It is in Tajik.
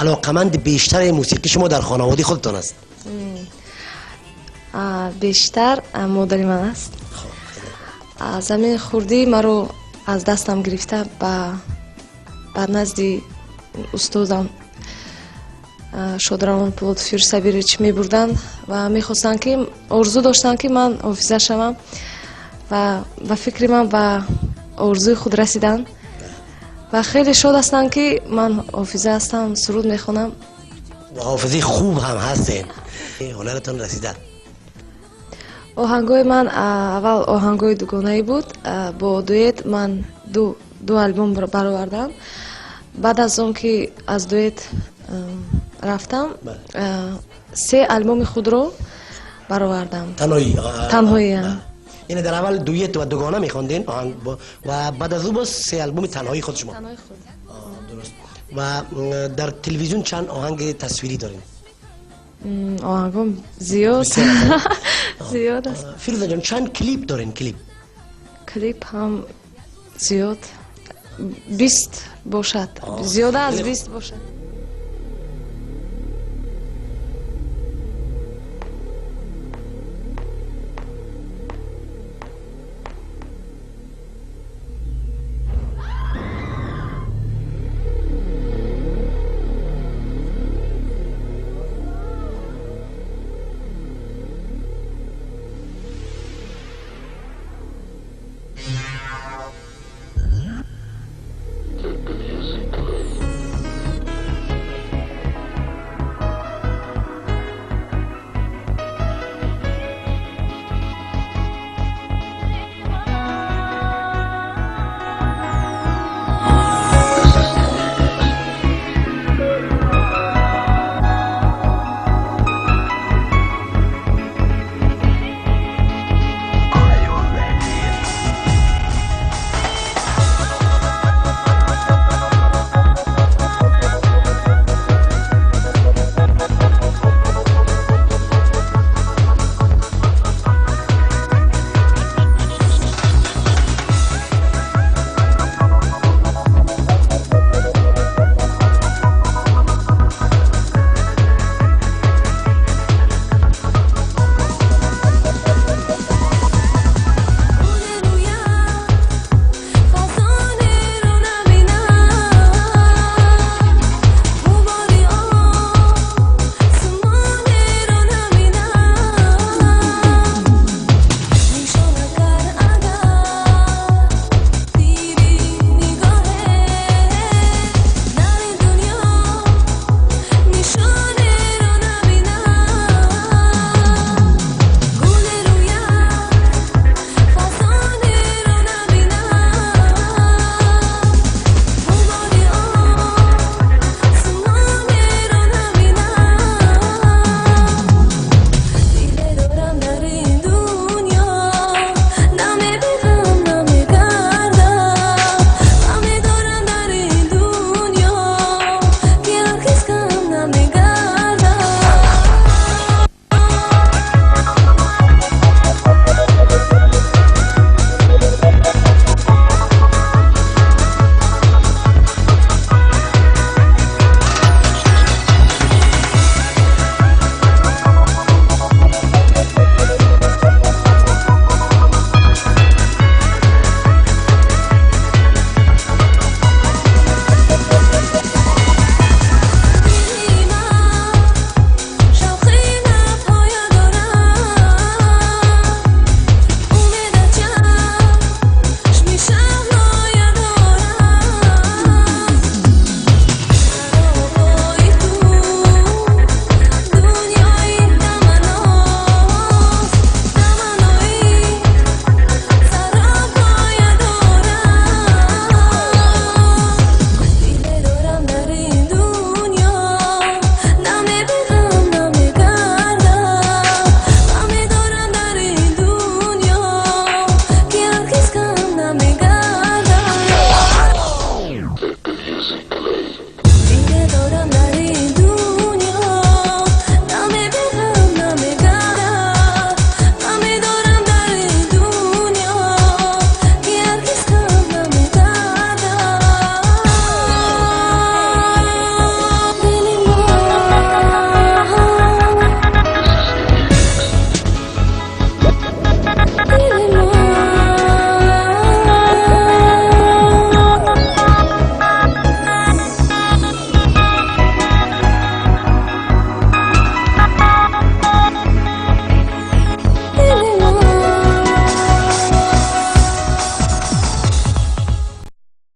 Алоқаманд бештар мусиқӣ шумо дар хонаводаи худатон аст. Бештар модари ман аст. Аз ҳамин хурдӣ маро аз дастам гирифта ба назди устодам шодравон Лутфир Сабирович мебурданд ва мехостанд, ки орзу доштанд, ки ман ҳофиза шавам, ва ба фикри ман ба орзуи худ расиданд ва хеле шод ҳастанд, ки ман ҳофиза ҳастам, суруд мехонам. Ва ҳофизаи хуб ҳам ҳастед, ҳунаратон расида. Оҳангҳои ман аввал оҳангҳои дугонаӣ буд. Бо дуэт ман ду албом баровардам. Баъд аз он ки аз дуэт рафтам, се албоми худро баровардам. Танҳоӣ? Танҳоӣ. Яъне дар аввал дуэт ва дугона мехондин ва баъд аз ӯ боз се албоми танҳоии худ шумо. Танҳои худ. Дуруст. Ва дар телевизион чанд оҳанги тасвирӣ дорем? Оҳангом зиёд зиёд аст. Фирӯза ҷон, чанд клип дорем, клип? Клип ҳам зиёд, 20 бошад, зиёда аз 20 бошад.